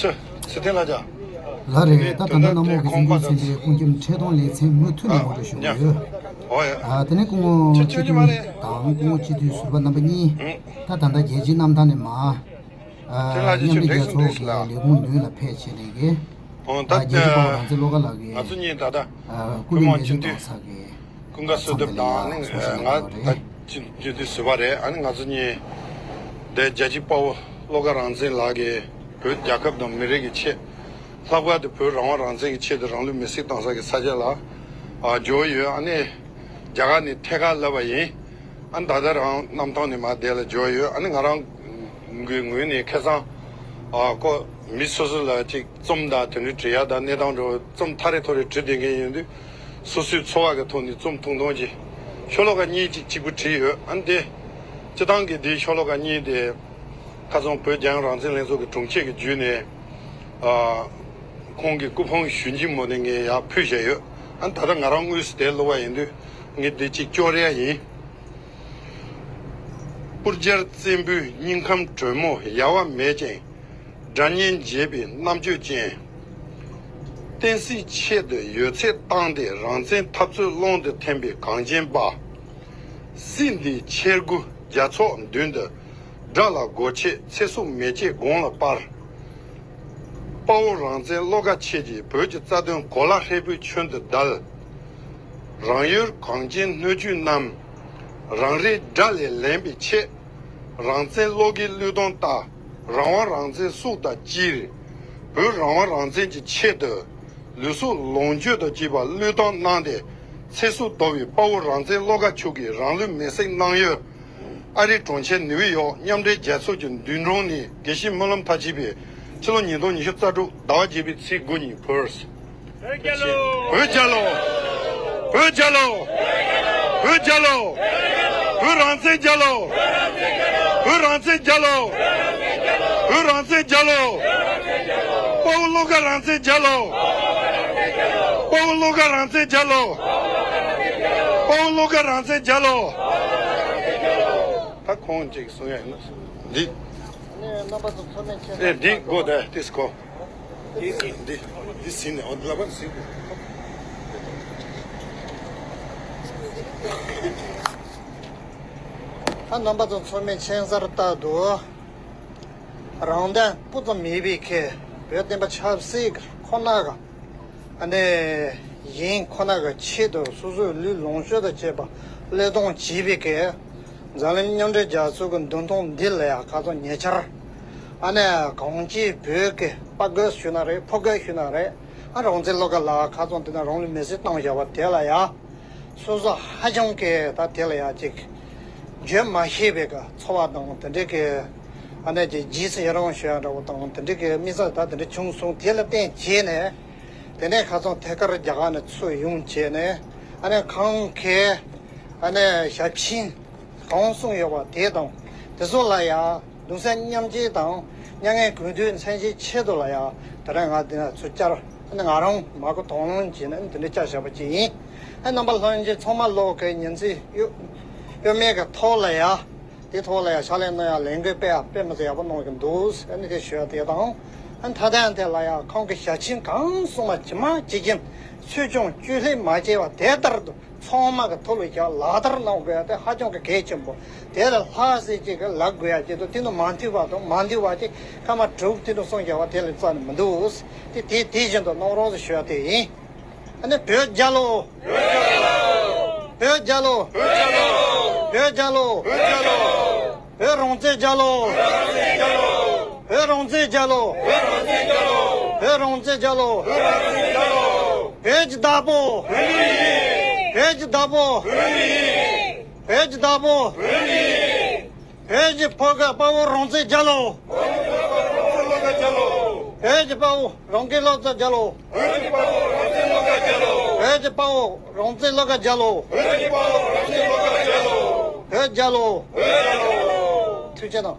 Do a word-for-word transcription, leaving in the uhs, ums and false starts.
ཚེ་བརྟན་ལགས་ཀྱང་། ལགས་རེད། ད་ད་ལྟ་གནམ་འོག་གི་སྲིད་སྐྱོང་མཚན་པའི་སྐུ་ཁམས་ཁྲི་སྟོང་ལེགས་མཚན་མུ་མཐུད་ནས་ངོ་སྤྲོད་ཞུ་གི་ཡོད། ཨ་དེ་ནས་སྐུ་ངོ་སྤྱི་འཐུས་དང་སྐུ་ངོ་སྤྱི་འཐུས་ཟུར་པ་རྣམ་པ་གཉིས་ད་ད་ལྟ་རྒྱལ་སྤྱིའི་གནམ་ཐང་ནས་མར་ཨ་མཉམ་འབྲེལ་རྒྱལ་ཚོགས་ཀྱི་ལས་ཁུངས་མདུན་ལ་ཕེབས་བྱས་ནས་ཀྱི་ད་རྒྱལ་གཅེས་དཔའ་བོ་རང་བཙན་བློ་དགའ་ལགས་ཀྱི་ང་ཚོ་གཉིས་ད་ལྟ་ཨ་སྐུ་ལུས་མེ་སྲེག་བཏང་ས་གི་ཀུན་དགའ་གསོལ་འདེབས་དང་ནི་ང་ད་སྤྱི་འཐུས་ཟུར་པ་རེད། ཨ་ནི་ང་ཚོ་གཉིས་དེ་རྒྱལ་གཅེས་དཔའ་བོ་བློ་དགའ་རང་བཙན་ལགས་ཀྱིས་བོད་རྒྱལ་ཁབ་དང་མི་རིགས་ཀྱི་ཆེད། ལྷག་པར་དུ་བོད་རང་དབང་རང་བཙན་གྱི་ཆེད་དུ་རང་ལུས་མེ་སྲེག་བཏང་ས་གི་ས་ཆ་ལ་ཨ་འབྱོར་ཡོད། ཨ་ནི་རྒྱ་གར་ནས་ཐད་ཀར་བསླབས་པ་ཡིན། ཨ་ནི་ད་ལྟ་རང་གནམ་ཐང་ནས་མར་འདི་ལ་འབྱོར་ཡོད། ཨ་ནི་ང་རང་གི་ངོས་ནས་ཁ་སང་ཨ་ཁོ་མི་སོ་སོ་ལ་ཅིག་རྩོམ་དང་དེ་འདྲའི་འབྲི་ཡ་དང་གནས་སྟངས་འགྲོ་རྩོམ་ཐ་རེ་ཐོ་རེ་འབྲི་བསྡད་མཁན་ཡིན་དུས། སོ་སོའི་འཚོ་བ་གི་ཐོག་ནས་རྩོམ་ཐུང་ཐུང་ཅིག་ཤོ་ལོ་ཀ་གཉིས་ཅིག་གཅིག་པུ་བྲིས་ཡོད། ཨ་ནི་དེ་སྤྱི་བཏང་གི་དེའི་ཤོ་ལོ་ཀ་གཉིས་དེ་ཁ་སང་བོད་རྒྱལ་ཡོངས་རང་བཙན་ལྷན་ཚོགས་ཀྱི་དྲུང་ཆེ་གི་བརྒྱུད་ནས་ཨ་ཁོང་གི་སྐུ་ཕུང་ཞུ་སྙིང་མོ་ནས་ངས་ཡར་ཕུལ་བཞག་ཡོད། ཨ་ནི་ད་ལྟ་ང་རང་དངོས་སུ་དེ་ཀློག་པ་ཡིན་དུས་ངས་དེ་ཅིག་སྐྱོར་ཡ་ཡིན། སྤུར་རྒྱལ་བཙན་པོའི་སྙིང་ཁམས་དྲོན་མོ་ཡལ་བ་མེད་ཅིང་། སྒྲ་སྙན་འབྱེད་པའི་རྣམ་དཔྱོད་ཅན། བསྟན་སྲིད་ཆེད་དུ་ཡོད་ཚད་བཏང་སྟེ་རང་བཙན་འཐབ་རྩོད་ཀློང་དུ་འཐེན་པའི་གངས་ཅན་པ། སྲིད་འདིའི་ཆེ་དགུ་རྒྱ་ཚོགས་མདུན་དུ་དགྲ་ལ་མགོ་ཆེ་ཚེ་སྲོག་མེ་ལྕེ་དགུང་ལ་སྤར། དཔའ་བོ་རང་བཙན་བློ་དགའ་ཁྱེད་ཀྱིས་བོད་ཀྱི་རྩ་དོན་གོ་ལ་ཧྲིལ་པོའི་ཁྱོན་དུ་བརྡལ། རང་ཡུལ་གངས་ཅན་སྣོད་བཅུད་རྣམས་རང་རེའི་དགྲ་ལས་ལེན་པའི་ཆེད། རང་བཙན་བློ་དགའི་བློས་གཏོང་ལྟར་རང་དབང་རང་བཙན་སྲོག་དང་བཅས། བོད་རང་དབང་རང་བཙན་གྱི་ཆེད་དུ་ལུས་སྲོག་ལོངས་སྤྱོད་དང་བཅས་པ་བློས་བཏང་གནང་སྟེ་ཚེ་སྲོག་དོར་བའི་དཔའ་བོ་རང་བཙན་བློ་དགའ་མཆོག་གིས་རང་ལུས་མེ་བསྲེགས་གནང་ཡུལ། ཨ་རིའི་གྲོང་ཁྱེར་ནིའུ་ཡོག་མཉམ་འབྲེལ་རྒྱལ་ཚོགས་ཀྱི་མདུན་དྲུང་ནས་དགེ་བཤེས་སྨོན་ལམ་མཐར་ཕྱིན་པའི་ཕྱི་ལོ་ཉིས་སྟོང་ཉི་ཤུ་རྩ་དྲུག་ཟླ་བ་བརྒྱད་པའི་ཚེས་དགུ་ཉིན་ཕུལ། བོད་རྒྱལ་ལོ། བོད་རྒྱལ་ལོ། བོད་རྒྱལ་ལོ། བོད་རང་བཙན་རྒྱལ་ལོ། བོད་རང་བཙན་རྒྱལ་ལོ། བོད་རང་བཙན་རྒྱལ་ལོ། དཔའ་བོ་བློ་དགའ་རང་བཙན་རྒྱལ་ལོ། དཔའ་བོ་བློ་དགའ་རང་བཙན་རྒྱལ་ལོ། དཔའ་བོ་བློ་དགའ་རང་བཙན་རྒྱལ་ལོ། ད་ཁོང་ཅིག་གསུང་ཡ་ཡིན་ན། འདི། ནས་རྣམ་པ་ཚོ་ཚོགས་མི་ཁྱེད་ཨེ་འདི་དགོ་ད་ཏིས་ཁོ། འདི་འདི་ཟིན་ནས་འོ་འདི་ལ་བ་ཟིན་དགོས། ད་རྣམ་པ་ཚོ་ཚོགས་མི་ཁྱེད་སར་ལྟ་དུ། རང་དོན་སྤུ་ཙམ་མེད་པའི་ཁེ་བོད་བསྟན་པ་ཆབ་སྲིད་ཁོ་ན་ག་ཨ་ནེ་ཡིན་ཁོ་ན་གི་ཆེད་དུ་སོ་སོའི་ལུས་ལོངས་སྤྱོད་དང་བཅས་པ་བློས་གཏོང་བྱས་པའི་ཁེ་འཛམ་གླིང་མཉམ་འབྲེལ་རྒྱལ་ཚོགས་ཀྱི་མདུན་ཐང་འདི་ལ་ཡང་ཁ་སང་ཉེ་ཆར་ཨ་ནེ་གངས་སྐྱིད་བོད་ཀྱི་དཔའ་རྒོད་ཞུ་ན་རེད། ཕོ་རྒོད་ཞུ་ན་རེད། ཨ་རང་བཙན་བློ་དགའ་ལགས་ཁ་སང་དེ་ན་རང་ལུས་མེར་སྲེག་བཏང་བཞག་པ་དེ་ལ་ཡང་། སོ་སོ་ཧ་ཅང་གི་ད་དེ་ལ་ཡ་ཅིག་བརྗོད་མ་ཤེས་པའི་གི་ཚོར་བ་དང་དེ་འདྲའི་གི་ཨ་ནེ་ཅིག་རྗེས་སུ་ཡི་རང་ཞུ་ཡ་འདྲ་བོ་དང་དེ་འདྲའི་གི་དམིགས་བསལ་ད་དེ་འདྲ་བྱུང་སོང་། དེ་ལ་བརྟེན་བྱས་ནས་དེ་ནས་ཁ་སང་ཐད་ཀར་རྒྱ་གར་ནས་ཚུར་ཡོང་བྱས་ནས་ཨ་ནེ་ཁོང་གི་ཨ་ནེ་ཞབས་ཕྱི་གང་གསུངས་ཡོད་པ་དེ་དང་དེ་ཚོ་ལ་ཡ། གདུང་སེམས་མཉམ་སྐྱེད་དང་མྱ་ངན་གུས་འདུད་མཚོན་བྱེད་ཆེད་དུ་ལ་ཡ་དེ་རིང་ང་འདི་ན་ཚུར་བཅར། ཨ་ནི་ང་རང་མ་གོ་དོགས་སློང་བྱས་ནས་འདི་འདྲ་བཅར་བཞག་པ་ཅིག་ཡིན། ཨ་རྣམ་པ་ལྷན་རྒྱས་ཚང་མ་ལོག་གི་ཉིན་མཚན་གཡོ་གཡོ་མེད་ཀྱི་ཐོག་ལ་ཡ་དེ་ཐོག་ལ་ཡ་ཕྱག་ལས་གནང་ཡ་ལས་འགུལ་སྤེལ་ཡ་དཔེ་མི་སྲིད་ཡག་པོ་གནང་གི་འདུག་ཨ་ནི་དེ་ཞུ་ཡ་དེ་དང་། ཨ་ནི་ད་ལྟ་ཡང་དེ་ལ་ཡ་ཁོང་གི་ཞལ་ཆེམས་གང་གསུངས་པ་ཇི་མ་ཇི་བཞིན་ཆོས་སྐྱོང་བཅོས་ལྷད་མ་བྱས་པ་དེ་ལྟར་དུ། ཚང་མ་གི་ཐུགས་ལ་བཞག་ལག་བསྟར་གནང་དགོས་ཡ་དེ་ཧ་ཅང་གི་གལ་ཆེན་པོ། དེ་ལ་ལྷག་ཟེར་ཅིག་གི་ལབ་དགོས་ཡ་ཅིག་ཏུ་དེ་ནི་མ་འཐུས་པ་དང་མ་འདུས་པ་ཅིག་སྐར་མ་དྲུག་དེ་ནི་གསུངས་བཞག་པ་དེ་ལས་རྩ་ནས་མི་འདུག་དེ་དེ་དེ་བཞིན་དུ་གནང་རོགས་ཞུ་ཡ་དེ་ཡིན། ཨ་ནི་བོད་རྒྱལ་ལོ། བོད་རྒྱལ་ལོ། བོད་རྒྱལ་ལོ། བོད་རང་བཙན་རྒྱལ་ལོ། བོད་རང་བཙན་རྒྱལ་ལོ། བོད་རང་བཙན་རྒྱལ་ལོ། བོད་ཀྱི་བདག་པོ། བོད་ཀྱི་བདག་པོ། བོད་ཀྱི་བདག་པོ། བོད་ཀྱི་ཕོ་རྒོད་དཔའ་བོ་རང་བཙན་རྒྱལ་ལོ། བོད་ཀྱི་དཔའ་བོ་རང་བཙན་བློ་དགའ་རྒྱལ་ལོ། བོད་ཀྱི་དཔའ་བོ་རང་བཙན་བློ་དགའ་རྒྱལ་ལོ། བོད་རྒྱལ་ལོ། ཐུགས་རྗེ་གནང་།